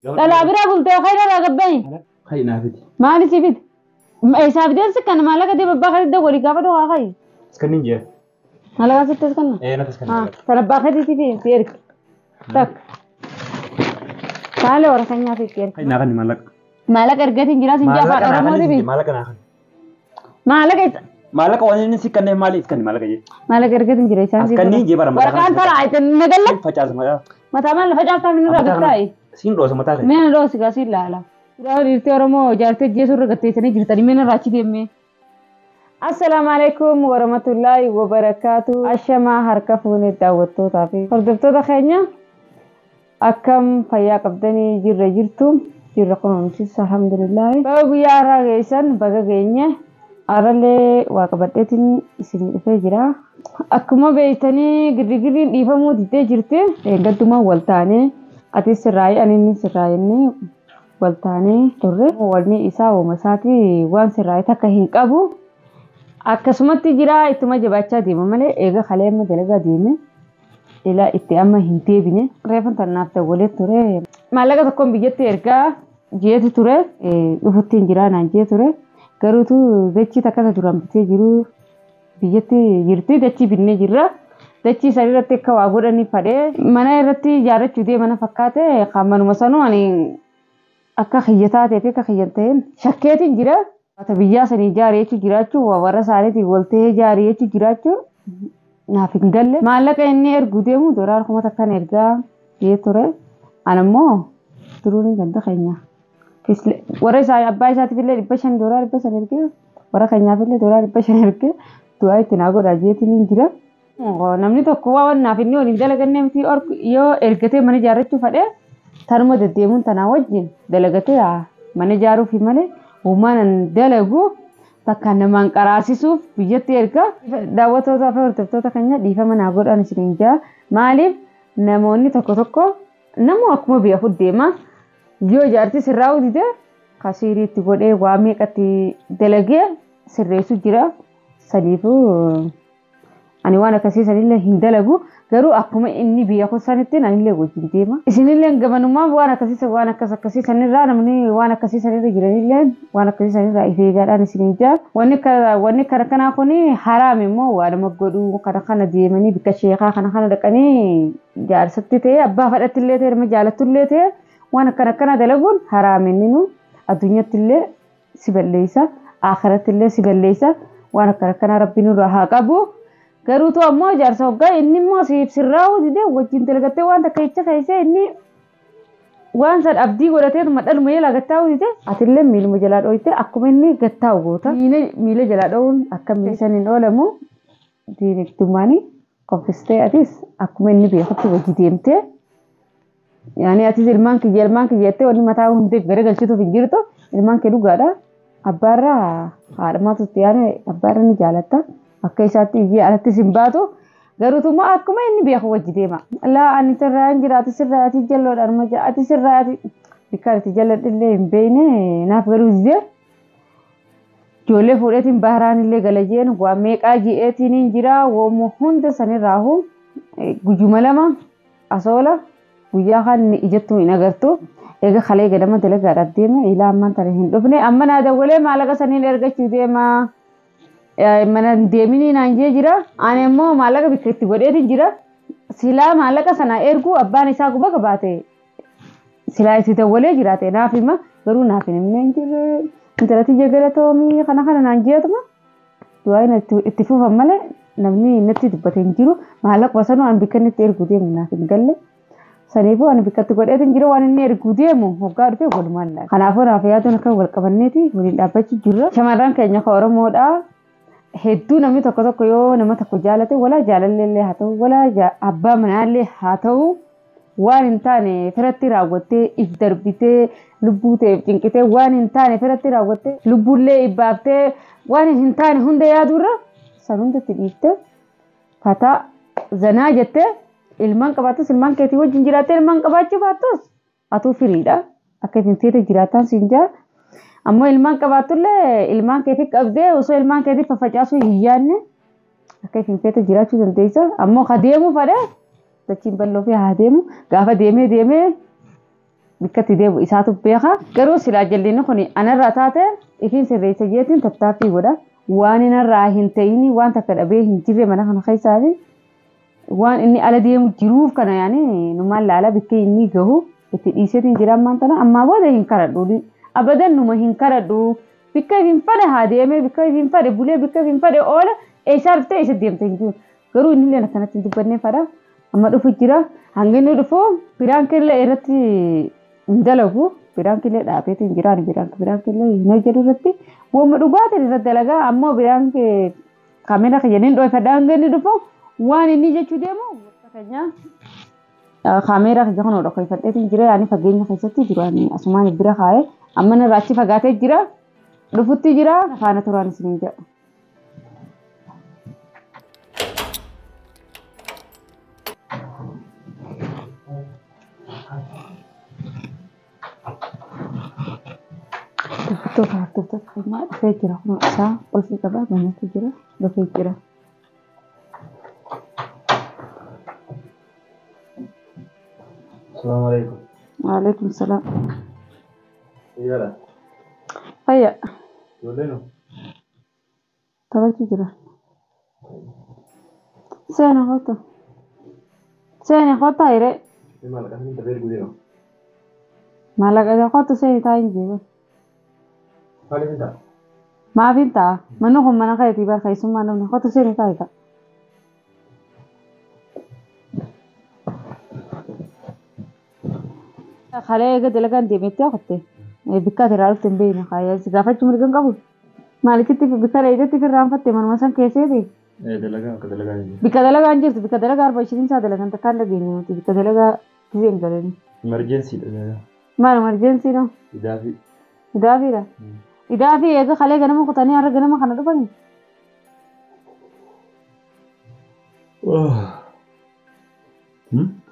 Dhalaa biraa bultee khayra irraa gabbayi. Kai naa fidi. Maali si fidi? Eessaa fideen si kana maallaqa deema abbaa keetii dawwalii gaafa dhawaa kayi. Iskanniin jee. Maallaqa sitti as kenna. Ee natti iskanni. Kan abbaa keetii fi si ergi. Takka. Taalee warra keenyaa fi itti ergi. Kai naa kanni maallaqa. Maallaqa ergatiin jiraa sin jaa afaan Oromooti fi. Maallaqa naa kanni. Maallaqa isa. Maallaqa waan inni si kanneef maali iskanni maallaqa jee. Maallaqa ergatiin jira isaan si. Askanniin jee bara Waraqaan taraa itti nagalla. Facaasa mataa. Mataa maal facaaftaa minirraa Mataa kana- bittaa'i. Siin dhoosa mataa kee. Mee na dhoosi gaa siin laala. Suuraa dhiirtii Oromoo jaartee ajjeesuu irra gatteessanii jirtanii mee narraa achi deemee. Assalaamu alaikum warahmatullaahi wabarakaatu. Ashamaa harka fuunee daawwattootaa fi hordoftoota keenya akkam fayyaa qabdanii jirra jirtu jirra kunuunsis alhamdulillaahi. Baga guyyaa har'aa geessan baga geenye har'allee waa qabadheetiin isin dhufee jira. Akkuma beektanii girrigirriin dhiifamuu diddee jirti. Eeggattumaan wal taanee atis sirraa'ee ani inni sirraa'ee wal taanee turre. Walni isaa uuma isaatii waan sirraa'e takka hin qabu. Akkasumatti jira ittuma jabaachaa deema malee eega kalee amma dalagaa deeme ilaa itti amma hin deebine. Reefan tannaaf dawwalee ture. Maallaqa tokkoon biyyatti ergaa jeeti ture. Dhufutti hin jiraa naan jee ture. Garuutu dachii takka ta duraan bitee jiru biyyatti jirti dachii binnee jirra. Dachii san irratti akka waa godhanii fadhee mana irratti ijaarrachuu deema na fakkaate kan manuma sanuu ani akka kiyya taatee fi akka kiyya hin ta'in shakkeetiin jira. Wata biyyaa sanii ijaaree jechuu jiraachuu warra isaaniitiin walta'ee ijaaree jechuu jiraachuu naaf hin galle. Maallaqa inni erguu deemu doolaara kuma takkaan ergaa jee ture. Ani immoo duruun hin ganda keenya. Warra isaa abbaa isaatiif illee 500 doolaara 500 ergee warra keenyaaf illee doolaara 500 ergee du'aa itti naa godhaa jeetiin hin jira. Namni tokko waan naaf inni waliin dalaganne miti yoo ergatee mana ijaarrachuu fedhee tanuma deddeemuun tanaa wajjin dalagatee mana ijaaruufi malee uumaan an dalagu takka namaan qaraasisuuf biyyatti erga. Daawwattootaa fi hordoftoota keenya dhiifama naa godhaan isiniin jaa. Maaliif namoonni tokko tokko namuu akkuma beeku deema yoo jaarti sirraa dide kasiirii itti godhee waa meeqatti dalagee sirreessu jira. Saniifuu ani waan akkasii sanillee hin dalagu garuu akkuma inni beeku sanitti anillee wajjin deema. Isinillee gamanummaa waan akkasii waan akkas akkasii sanirraa namni waan akkasii sanirra jiranillee waan akkasii sanirraa if eegaadhaan isiniin jaa. Wanni kana kanaa kuni haraam immoo waa nama godhuu kana kana deemanii bikka sheekaa kana kana dhaqanii jaarsatti ta'e abbaa fadhatti illee ta'e nama jaalattu illee ta'e waan akkana akkana dalaguun haraam inni nu addunyatti illee si balleessa akhiratti illee si balleessa waan akkana akkanaa rabbi nurraa haa qabu. Garuu ta'u ammoo jaarsa hoggaa inni immoo siif sirraa'uu didee wajjin dalagattee waan takka jecha keessee inni waan san abdii godhateetuma dhaluma jalaa gattaa'uu didee atillee miiluma jalaa dhooyte akkuma inni gattaa'u goota. Miila jalaa dhoo'uun akka miila san hin oolamu diinagdummaanii qoffistee atis akkuma inni beekutti wajji deemtee yaani atis ilmaan kiyya ilmaan kiyya jettee wanni mataa hundeef garagalchituuf hin jirtu ilmaan kee dhugaadha. Abbaarraa haadhamaatu itti yaane abbaarra ni jaalatta. Akka isaatti iyyee alattis hin baatu. Garuutummaa akkuma inni beeku wajji deema. Laa ani sirraa hin jira ati sirraa ati jalloodha anuma jira ati sirraa ati bikkaan itti jalladhillee hin beekne naaf garuu didee. Ijoollee fuudheetiin baharaan illee gala jeen waa meeqaa ji'eetiin hin jira woomuu hunda sanirraahu guyyuma lama asoola guyyaa kan ijattuu hin agartu. Eega kalee ganama dalagaadhaaf deeme ilaa ammaan tana hin dhufne amma naa dawwalee maallaqa saniin ergachuu deema. Mana hin deeminii naan jee jira. Ani immoo maallaqa bikka itti godheetiin jira. Silaa maallaqa sana erguu abbaan isaa guba qabaate silaa itti dawwalee jiraate naaf hima garuu naaf hin himne hin jirre. Intala tiyya galatoomii kana kana naan jeetuma du'aa itti fufan malee namni natti dubbate hin jiru. Maallaquma sanuu ani bikka inni itti erguu deemu naaf hin galle. Saniifuu ani bikka itti godheetiin jira waan inni erguu deemu hoggaa dhufee walumaan laala. Kanaafuu naaf yaaduun akka wal qabanneeti waliin dhaabbachuu jirra. Shamarran keenya kan Oromoodhaa. Hedduu namni tokko tokko yoo nama tokko jaalate walaa jaalallee illee haa ta'u walaa abbaa manaallee haa ta'u waan hin taane firatti raawwattee if darbitee lubbuu ta'eef cinqitee waan hin taane firatti raawwattee lubbuullee ibbaaftee waan hin taane hunda yaaduurra san hundatti dhiiftee fataa zanaa jettee ilmaan qabaattus ilmaan keetii wajjin jiraattee ilmaan qabaachuu baattus atuu firiidha akka ittiin teete jiraataan siin jaa. Ammoo ilmaan qabaattullee ilmaan keetii qabdee osoo ilmaan keetii faffacaasuu hin yaadne akka ittiin feete jiraachuu dandeessa. Ammoo ka deemuu fedhe dachiin bal'oo fi haa deemu gaafa deemee deemee Bikkatti deebi'u isaatu beeka. Garuu silaa jallinni kun anarraa taate ifiin sirreessa jeetiin tattaaffii godha. Waan inarraa hin ta'in waan takka dhabee hin jirre mana kana keessaa fi waan inni ala deemu jiruuf kana yaani numaan laala bikka inni gahu itti dhiiseetiin jira ammaan tana ammaa booda hin kadhadhu. Abadan numa hin kadhadhu. Bikka hin fadhe haa deemee bikka hin fadhe bulee bikka hin fadhe oola eessaa dhuftee eessa deemte hin jiru. Garuu inni illee akkanatti hin dubbannee fadha. Amma dhufu jira. Hanga inni dhufu biraankillee irratti hin dalagu. Biraankillee dhaabeetiin jira. Ani biraankillee hin hojjetu irratti. Wooma dhugaatiin irratti dalagaa ammoo biraankii kaameera kiyyaniin dhoofadha. Hanga inni dhufu waan inni jechuu deemu fakkeenyaa kaameera kiyya kana dhoofadheetiin jira. Ani fageenya keessatti jiru. Ani asumaan bira kaa'ee amma narraa achi fagaatee jira. Dhufutti jira. Faana turaan isiniin jedha. Hordoftoota keenyaa dhufee jira. Kun isaa qulfii qabaa banatu jira. Dhufee jira. Assalamu alaikum. Waalaikum salaam. Yala. Fayya. Ijoolleen hoo? Taphachuu jira. Seena kottu. Seena kottaa hiree. Maallaqa sanii dafee erguu deema. Maallaqa kottu seeni taa'ee hin jiru. Maaliif hin ta'a? Maaf hin ta'a? Manni kun mana keetii bar keessummaa namni kottu seeni taa'e ta'a. Kalee eega dalagaan deemetti hafatte bikka ati irraa dhufte hin beekne kaayyaa si gaafachuu mirga hin qabu. Maalichitti bikka dheedetti firraanfatte manuma san keesseeti. Dalagaa akka dalagaa hin jiru. Bikka dalagaa hin jirtu bikka dalagaa arba ishiin isaa dalagan takkaan dhageenye nuti bikka dalagaa gisee hin galani. Emergency dha. Maal emergency no? Idaafii. Idaafiidha. Idaafii eega kalee ganama kutanii har'a ganama kana dhufani.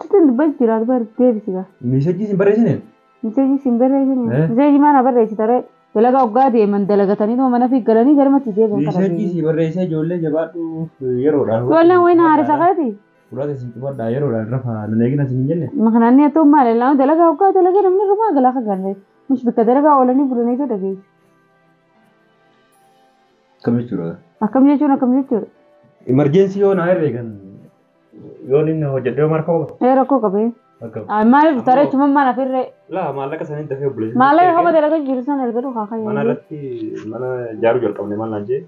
Sitti dubbachuu jira dubar deebisi gaa. Meesajii isin barreessine? Miseejii siin barreessine. Miseejii maana barreessita ree? Dalagaa hoggaa deeman dalagatanii mana fi galanii galmatti deebi'an kana. Meesajii si barreessee ijoollee jabaadhu yeroodhaan. Ijoolleen wayina haarisa keeti. Fulaata isin cufadhaa yeroodhaan rafa nan eegina isin hin jenne. Makanaanni haa ta'u maali lama dalagaa hoggaa dalagaa namni rufaa galaa kan galle. Mush bikka dalagaa oolanii bulanii ta'u dhageessu. Akkam jechuudha? Akkam jechuun akkam jechuudha? Emergency yoo na herreegan yoon inni hojjedhee marka qaba. Ee rakkoo qabee. Akkam. Maaliif taree chumammaan afirree? Laa maallaqa saniin dafee obboleessi. Maallaqa qaba dalagaa jiru sana erga dhugaa kan Mana irratti mana ijaaruu jalqabne maal naan jee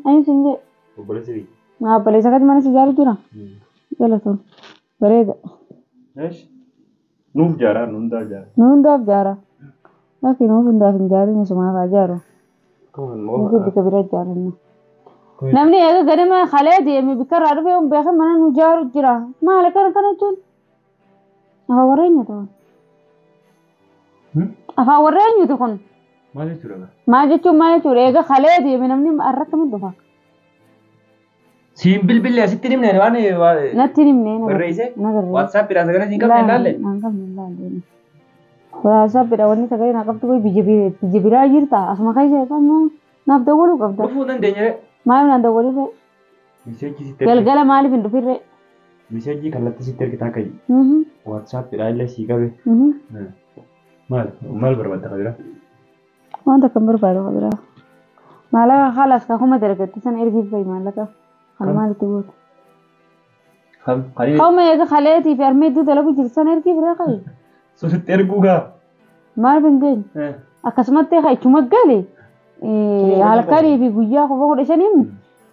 Ayi sin jee. obboleessi biyya. Obboleessa akkati mana si ijaaru jira. Galatoon. Bareeda. Eesh. Nuuf ijaaraa nu hundaaf ijaara. Nu hundaaf ijaara. Laakiin nuuf hundaaf hin ijaarin isumaaf haa ijaaru. Nuti bika bira ijaaranna. Namni eega ganama kalee deeme bikka irraa dhufee hin beekan mana nu ijaaru jira. Maal akkana kana jechuun? Afaan warra eenyuti kun? Afaan warra eenyuti kun? Maal jechuudha? Maal jechuun maal jechuudha? Eega kalee deeme namni har'a akkamiin dhufa? Siin bilbillee asitti himne waan Natti hin himne. barreessee Na barreesse. WhatsApp-dhaan sagalee siin qabne hin laalle. Naan qabne hin laalle. WhatsApp-dha wanni sagalee naa qabdu biyya biraa jirta. Asuma keessa qabnu naaf dawwaluu qabda. Dhufuu dandeenye. Maaliif naan dawwalirree? Miseejii sitti ergi. Galgala maaliif hin dhufirree? Miseejii kallattii sitti ergitaa ka'i. WhatsApp-dhaan illee sii qabe. Maal maal barbaadda qabira? Waan takka hin barbaadu qabira. Maallaqa haalaas ka kuma dalagatti sana ergiif bahi maallaqa. Kan maalitti gootu? Kan Kuma eega kaleetii fi harmee iddoo dalagu jirtu sana ergiif irra qabi. Susitti erguu gaa. Maaliif hin geenye? Akkasumatti ichuma gale halkanii fi guyyaa 15,000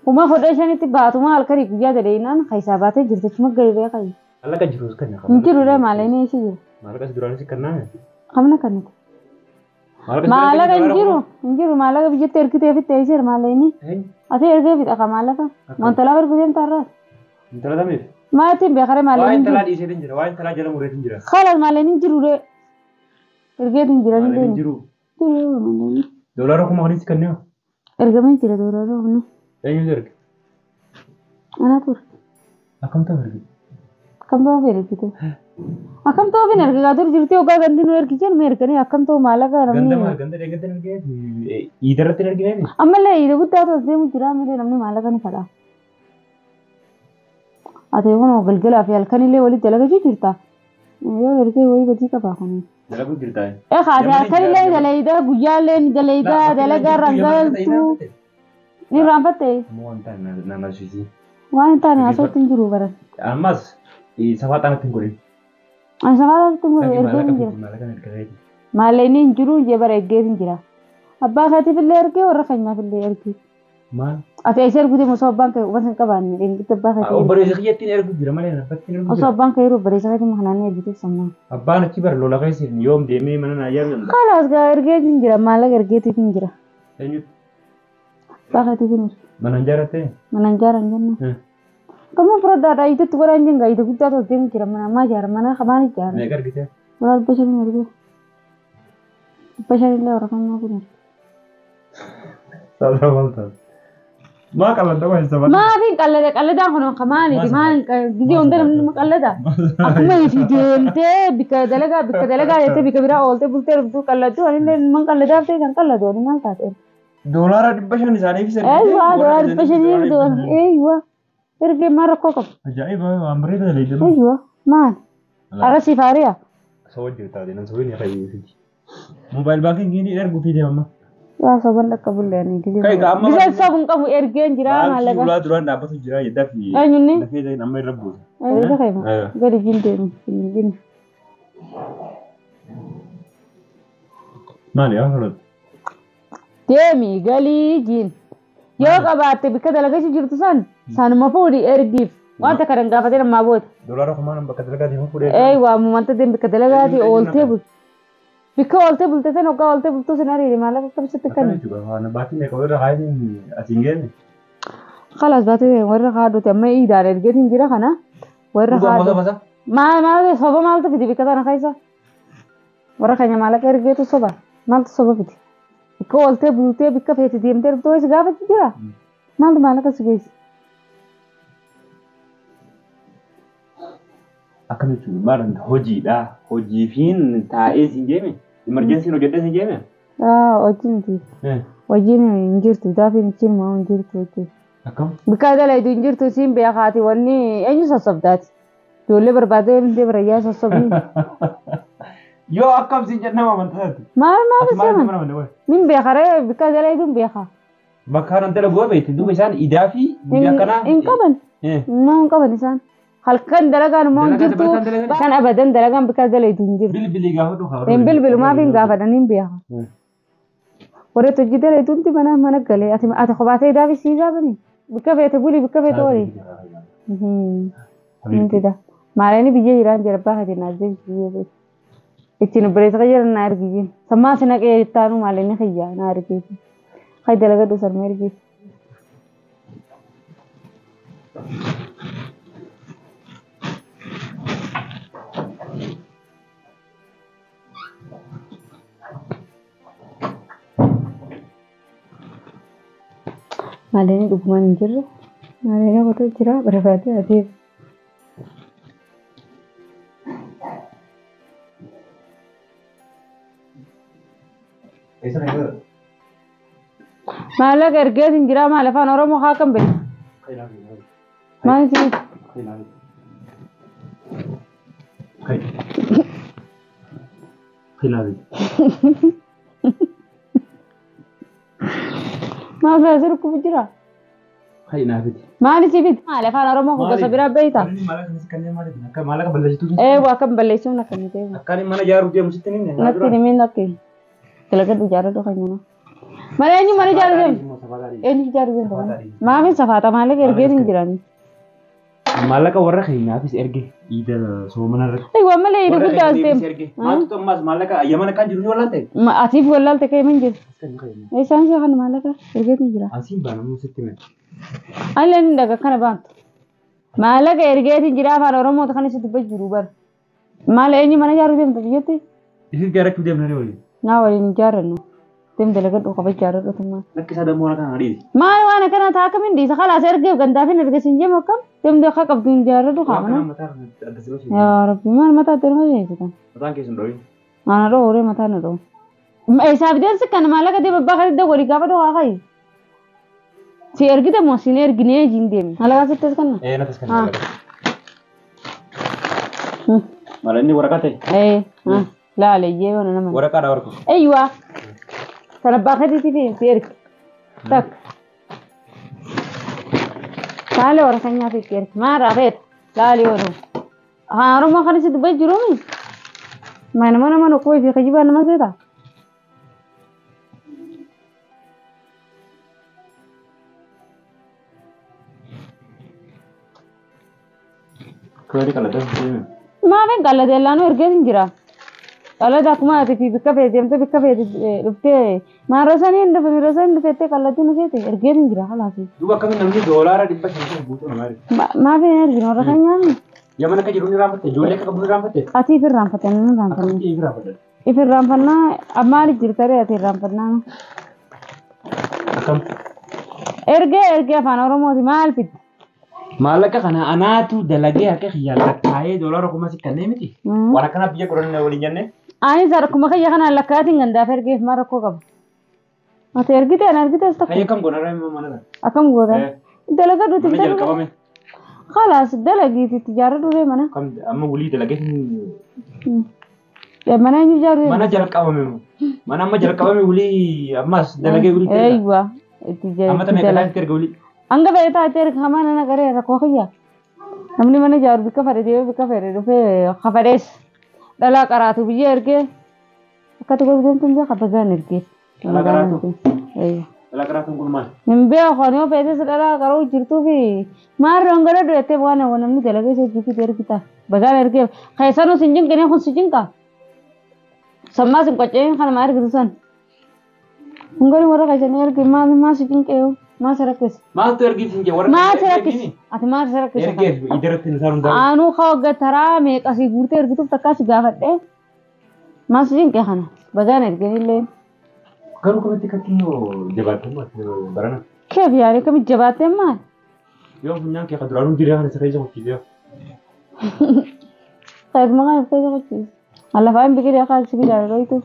15,000tti baatuma halkanii guyyaa daleenaan keessaa baatee jirti ichuma gale bee qabi. Maallaqa jirus kan Hin jiru dha maallaqa eessa jira? Maallaqa duraanis kannaa. Qabna kan nuti. Maallaqa hin jiru hin jiru maallaqa biyyatti ergitee fi teessee maallaqni. Ati ergee fixa ka maallaqa. Wanta lafa ergitee hin taarraa. Intala tamiif? Maatiin beekaree Waa maallaqni hin intalaa jiru. dhiiseetiin jira. Waa intalaa jala mureetiin jira. Khalas maallaqni hin jiru dee. Ergeetiin jira ni Maallaqni hin deemu. jiru. Jiru maallaqni. Doolaara kuma kanis kanneen. Ergamee jira doolaara humna. Eenyutu erge? Ana ture. Akkam ta'u erge? Akkam ta'u ergite? Akkam ta'u fin erge dur jirti hoggaa gandi nu ergi jennu erganii akkam ta'u maallaqa namni. Gandama ganda deeggartan ergee iidarratti hin ergineefi? Ammallee iida guddaatu as deemu jira ammallee namni maallaqa ni fadha. Ati kun galgalaa fi halkanillee walitti dalagachuu jirta. Yoo ergee wayii badii qabaa kun. Dalaguu jirtaa? Ee haati halkanillee dalaydaa guyyaallee ni dalaydaa dalagaa irraan galtu. Ni irraanfatte. Waan taane nama suusii. Waan hin taane haasawatti hin jiru baran. Ammas safaa xaanatti hin godhin. Ani safaa xaanatti hin godhin ergee hin jira. Maallaqni hin jiru jee bara ergee hin jira. Abbaa keetiif illee ergee warra keenyaaf illee ergee. Maal? Ati eessa erguu deemu osoo abbaan kee waan hin qabaanne dheengitti abbaa keetii. Obboleessa kiyyattiin erguu jira malee nafatti erguu Osoo jira. abbaan kee yeroo obboleessa keetii kanaan ergiteef sammuu. Abbaan achi bara lola keessa yoom deemee mana naa ijaaruu danda'a? Kalaas gaa ergee hin jira maallaqa ergeetiif hin jira. Eenyutti? Abbaa keetiif hin jira. Mana hin ijaarrattee? Mana hin ijaaran jenna. Kamuu fudhadhaadha ayitetti godhaan jenga ayite guddaa toltee deemu jira mana ammaa ijaara mana kamaan ijaara. Meeqa argitee? Wala 500 ergee. 500 illee warra keenyaa kun. Sababa maal ta'a? Maa qalladda waan sababa? Maaf hin qallada qalladaan kun kan maaliiti maal gizee hunda namni qallada. Akkuma ifi deemtee bikka dalagaa jettee bikka biraa ooltee bultee dhuftuu qalladdu ani illee man qalladaaf ta'e kan qalladu ani maal taate. $500 isaaniif isa Eeywa $500 eeywa ergee maal rakkoo qabu. Ajaa'iba waan bareeda dalagaa. Eeywa maal arra siif haariya. Soo hojjetaa deeman soo hin fayyadu. Moobaayil baankiin ni erguu fi deemama. Waa soban lakka bulleeni gizee. Kai amma Gizee sobuun qabu ergeen jira maallaqa. Ulaa duraan dhaabbatu jira jedhaa fi Eenyunni? dafee amma irra buusa. Eessa kayma? Gadi jin deemi. Jin. Maali yaa fudhatu? Deemi galii jin. Yoo qabaatte bikka dalagachuu jirtu san sanuma fuudhi ergiif. Wanta kanan gaafatee namaa boota. $10,000 bakka dalagaa deemu fuudhee. Ee waa wanta deem bikka dalagaati ooltee bultu. Bikka ooltee bulte san hoggaa ooltee bultuu sin ariire maallaqa akkamitti Akkana kennu. jechuudha. Waan baatii meeqa warra haayitiin asiin geenne? Khalaas baatee warra haadhote amma iidaan ergeetiin jira kana warra haadhote. Masa Maal maal soba maaltu fidi bikka tana keessa? Warra keenya maallaqa ergeetu soba maaltu soba fidi? Bikka ooltee bultee bikka feete deemtee dhuftoo si gaafatu jira. Maaltu maallaqa si geesse? Akkana jechuudha. Maal hojiidha. Hojiifiin taa'ee siin jeeme. Emergensiin hojjedhee siin jeeme. Hojii miti. Hojiin hin jirtu daafiin ichiin maa hin jirtu jechuudha. Akkam? Bikka dalaytu hin jirtu siin beekaati wanni eenyu sossobdaati? Ijoollee barbaadee hundee barayyaa sossobni. Yoo akkam siin jedhama amantaati. Maal maal Ati maal seeman? nama amantaa? Nin beekaree bikka dalaytu hin beeka. Bakka kanan dalaguu beekti duuba isaan idaa fi guyyaa akkanaa. Hin qaban. Maa hin qaban isaan. Halkan dalagaan immoo hin Dalagaa jirtu. dabalataan dalagan? Kan abadan dalagaan bikka dalaytu hin jirtu. Bilbilii gaafa dhufa. Hin bilbilu maaf hin gaafatan hin beeka. Warri hojii dalaytu hundi mana mana galee ati ati kophaatee idaa fi sii gaafani. Bikka feete buli bikka feete wali. Mintida. Maalini biyya jiraan jira abbaa keetiin naaf deemsi biyya beeku. Ittiin obboleessa qayyara na argisiin. Sammaa si naqee ittaanu maalini kiyya na argisiin. Hay dalagadhu sarma ergiif. Maalini dhugumaan hin jirre. Maalini qotu jira barbaadee adeemu. Eessa kan jiru? Maallaqa ergeetiin jira maal afaan Oromoo haa kan beeku. Maal isin maal taasisa dhukkubu jira? Maal isin fiti? Maal afaan Oromoo kun gosa biraa beektaa? Maallaqa balleessituu. Ee waa kan balleessuun akkami ta'e. Akkaan mana ijaaruu deemu sitti ni Natti himeen akka dalagadhu ijaaradhu kan nyana. Mana eenyu mana ijaaru deemu? Eenyu ijaaru deemu? Maafin safaata maallaqa ergeetiin jirani. Maallaqa warra keenyaafis erge iida soomana irratti. Ee waan malee iida guddaa as deemu. Maaltu ammaas maallaqa yamana kan jiru ni wallaalte? Atiif wallaalte kee min jiru. Isaan si kan maallaqa ergeetiin jira. Asiin baanamu sitti hime. Ani ni dhaga kana baantu. Maallaqa ergeetiin jira afaan Oromoo kan isa dubbachuu jiru bara. Maal eenyu mana ijaaruu deemta biyyatti? Isin ijaarrachuu deemna waliin. Naa waliin ijaarannu. Deem dalagadhu qaba ijaaradhu tummaa. Lakki isaa dammoo kana dhiisi. Maal waan akkana taa akkamiin dhiisa khalaas ergeef gandaafin erga siin jeemu akkam deem akka qabdu hin ijaaradhu Waan qaamana. kana mataa adda si baasuu. Yaa Rabbi maal mataa itti nama jeesitan. Mataan keessan dhooyin. Ana dhoo mataa na dhoo. Isaaf deemsi kan maallaqa deema abbaa kan walii gaafa dhoo haa kayi. Si ergite moo siin erginee jiin deemi. Maallaqa sitti as kanna. Ee natas kan. Maal inni waraqaa ta'e? Ee. Laaleyyee waan nama. Waraqaadha warqa. Eeywa. Sana baaqatiitii fi itti ergi. Takka. Laale waraqaa nyaata itti ergi. Maal raafeeta? Laale oduu. Afaan Oromoo kan itti dubbaa jiruumi. Nama nama nuquu fi kijibaa nama seeta. Kawai qalada. Maafin qalladee laanuu ergeetiin jira. Qalada akkuma ati fi bikka feete deemtee bikka feete dhuftee maarosanii hin dhufe miirosanii hin dhufettee qalladii nu seete ergeetiin jira halaasi. Duuba akkamiin namni $500 guutuu namaa erga. Maafin hin erginu warra kan nyaanni. Yaman akka jiru ni raanfatte ijoollee akka qabu ni raanfatte. Ati if irraanfatte ani hin irraanfanne. Akkamitti if irraanfatte? If irraanfannaa maaliif jirta ree ati irraanfannaa? Akkam? Ergee ergee afaan Oromooti maal fidde? Maallaqa kana anaatu dalagee harka kiyyaan lakkaa'ee $10,000 si kennee miti. Waan akkana biyya godhanne waliin jenne. Anis harkuma kiyya kanaan lakkaatiin gandaaf ergeef maal rakkoo qaba? Ati ergite ana ergite as tokko. Hayya kam goona ree mana kana? Akkam goota? Dalagaa duuti. Mana jalqabame. Khalaas dalagiiti itti ijaarra duree mana. Kam amma walii dalagee. Mana eenyu ijaaruu? Mana jalqabame. Mana amma jalqabame walii ammas dalagee walii. Eeywa. Itti ijaarra. Amma tamee kanaa itti erga walii. Hanga fedhe taatee erga hamaa nana garee rakkoo kiyya. Namni mana ijaaru bikka fedhe deemee bikka fedhe dhufee hafadhees dhalaa qaraatu biyya ergee akkati godhu deemtu hin beeku bagaan ergee. Dhalaa qaraatu? Dhalaa qaraatuun kun maal? Hin beeku ani yoo feetes dhalaa qaruu jirtuu fi maarree hongala du'ettee waan namni dalagee isa hojii fide ergita. Bagaan ergee keessanuu sin jinqinee kun si jinqa. Sammaa sin qoccee kana maa ergitu san. Hongolii warra keessanii erge maal si jinqee maal si rakkise? Maaltu ergiif hin jee warra Maal si rakkise? Ati maal si rakkise? Ergeef idarratti isaan hundaa'u. Anuu hogga taraa meeqa si guurtee ergituuf takkaa si gaafadhee maal si jinqee kana bagaan ergenillee. Garuu kamitti kakkiin jabaattee barana? Keef yaadee kamitti jabaattee maal? Yoo funyaan kee duraanuu jiree kana si keessa qochiisee. Keef maqaan of keessa qochiise. Alafaan biqilee akka sibiilaan dhohitu.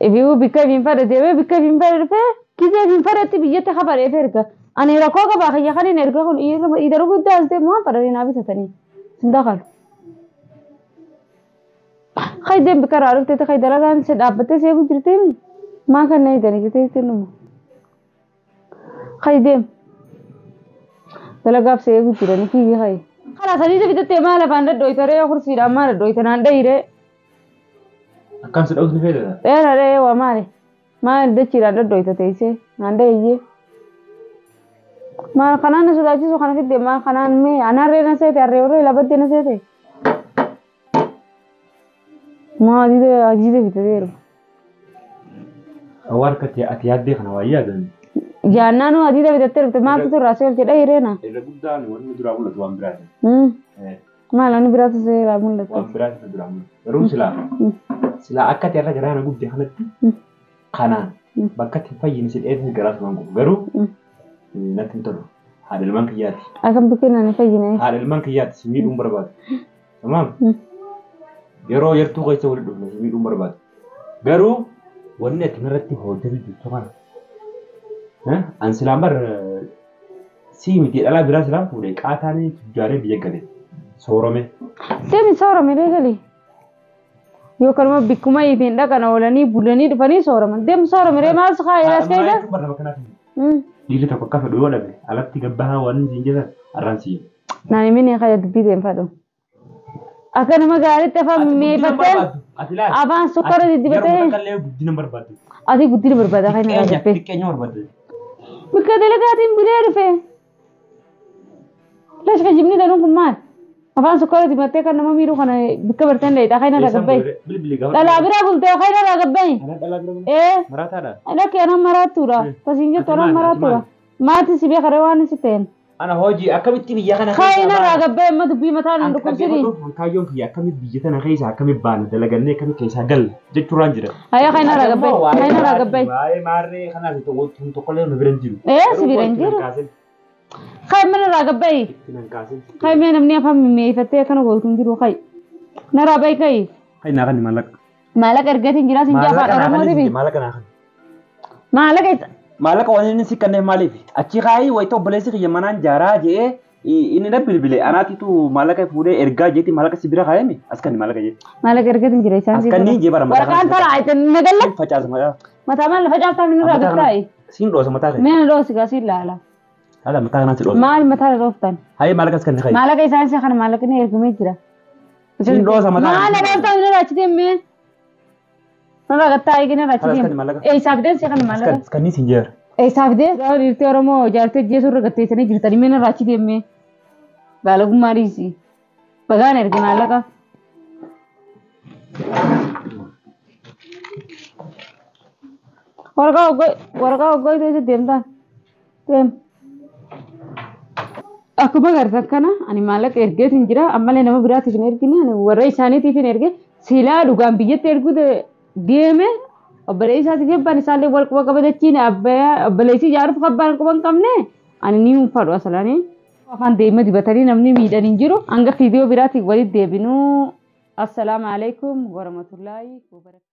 Ifiu bikka ifiin fedhe deemee bikka ifiin fedhe dhufee kisee ifiin fedhetti biyyatti hafadheef erga. Ani rakkoo qabaa kiyya kan hin erga kun idaruu guddaa as deemu waan fedhanii naa bitatanii. Sin dakalu. Haydeen bikka irraa dhufteetti hay dalagaan si dhaabbattee seeku jirtiin maa kan na hidhanii jettee numa. Haydeen dalagaaf seeku jiranii kiyyi hayi. Karaa sadiita bitattee maal afaan dadhooytaree kursiidhaan maal dadhooytanaan dhayiree. Akkam si dha'uus ni fayyada? Dheera dhee waa maali? Maal dachiidhaan dadhooyta teessee naan dhahiyyee. Maal kanaan na sodaachisu kana fidde maal kanaan mee anaan ree na seete harree warree labaddee na seete. Maa adiida bitateeru. Waan akkatti ati yaaddee kana waa yaadan. Jaannaanuu adiida bitattee dhufte maaltu turraa si olche dhahiree na. Irra guddaan wanni duraa mul'atu waan biraati. Maal wanni biraatu seeraa mul'atu? Waan biraatu duraa mul'atu. Garuu silaa akka ati irra garaa na gubde kanatti kanaan bakka itti fayyine si dheefi garaa sumaan gubu. Garuu natti hin tolu. Haadha ilmaan kiyyaati. Akkam biqilaa ni fayyine. Haadha ilmaan kiyyaati si miidhuun barbaadu. Tamaam? Yeroo yartuu keessa walitti dhufne si miidhuun barbaadu. Garuu wanni ati narratti hojjetu jirtu kana. An silaan bar si miti dhalaa biraa silaan fuudhee qaataanii tujjaaree biyya gale. Soorame. Deemi soorame gali. Yoo kanuma bikkuma ittiin dhaqan oolanii bulanii dhufanii sooraman. Deemi soorame ree maal si kaayee as keessa? Dhiirri tokko akka fedhu yoo dhabe alatti gabbahaa waan siin jedhan arraan si jedhu. Naan himini kaya dubbii deem fadhu. Akka nama gaariitti afaan mi'eeffattee afaan sukkara diddibatee. Yeroo takka illee guddina barbaaddu. Ati guddina barbaada kan inni irraa Xiqqeenya barbaaddu. Bikka dalagaatiin bulee dhufe. Lash kijibni danuun kun maal? Afaan sukkara dibattee kan nama miidhu kana bikka barteen dheedhaa kan irraa gabbaye. Dhalaa biraa bultee kan irraa gabbaye. Ee. Maraataadha. Lakki anaan maraattuudha. Tasiin jettu anaan maraattuudha. Maatii si beekaree waan si ta'een. Ana hojii akkamitti biyya kana keessa Kaayina irraa gabbaye amma dubbii mataa nu dhukkubsini. Kaayyoon kiyya akkamitti biyya tana keessa akkamitti baana dalagannee akkamitti keessaa galla jechuurraan jira. Hayya kaayina irraa gabbaye. Kaayina irraa gabbaye. Waa'ee maarree kanaaf tokkollee nu bira hin jiru. Ee si bira hin jiru. Kaay mana irraa gabbaye. Kaay mee namni afaan mimmi'eeffattee akkana gootu hin jiru kaay. Narraa bayi kaay. Kaay naa kan maallaqa. Maallaqa ergatiin jira sin jaafaan Oromooti bi. Maallaqa naa kan. Maallaqa isa. Maallaqa waan inni si kenneef maaliif? Achi kaayii wayita obboleessi kiyya manaan jaaraa je'ee inni na bilbile anaatitu maallaqa fuudhee ergaa jeeti maallaqa si bira kaayame as kanni maallaqa jee. Maallaqa ergatiin jira isaan. As kanni jee bara mataa Waraqaan tara nagalla. Facaasa mataa. Mataa maal facaaftaa inni irraa gattaa'i. Siin dhoosa mataa kee. Mee na dhoosi gaa siin laala. Haala mataa kanaan si dhoosa. Maal mataa na dhooftan? Hayi maallaqa as kanni kaayii. Maallaqa isaan isa kana maallaqni ergamee jira. Siin dhoosa mataa. Maal na dhooftan inni irraa achi deemee? Narraa gattaa'i inni irraa achi Haala as kanni deeme. maallaqa. Eessaaf deemsi kana maallaqa. As kanni siin jeera. Eessaaf deemsi? Dhiirtii Oromoo jaartee jeesuu irra gatteessanii jirtanii mee narraa achi deemee? Baalagummaa dhiisi. Bagaan erge maallaqa. Waraqaa hoggoytuu isa deemtaa? Deem. Akkuma agartan kana ani maallaqa ergeetiin jira. Ammallee nama biraatiif hin ergine. Ani warra isaaniitiif hin erge. Silaa dhugaan biyyatti erguu deeme obboleessi isaatiif abbaan isaallee wal quba qabatachiin obboleessi ijaaruuf abbaan quba hin qabne ani ni hunfadhu asalaanii. Afaan deema dibatanii namni miidhan hin jiru. Hanga viidiyoo biraatiin walitti deebinuu. Assalaamu alaikum warahmatullaahi wabarakatuh.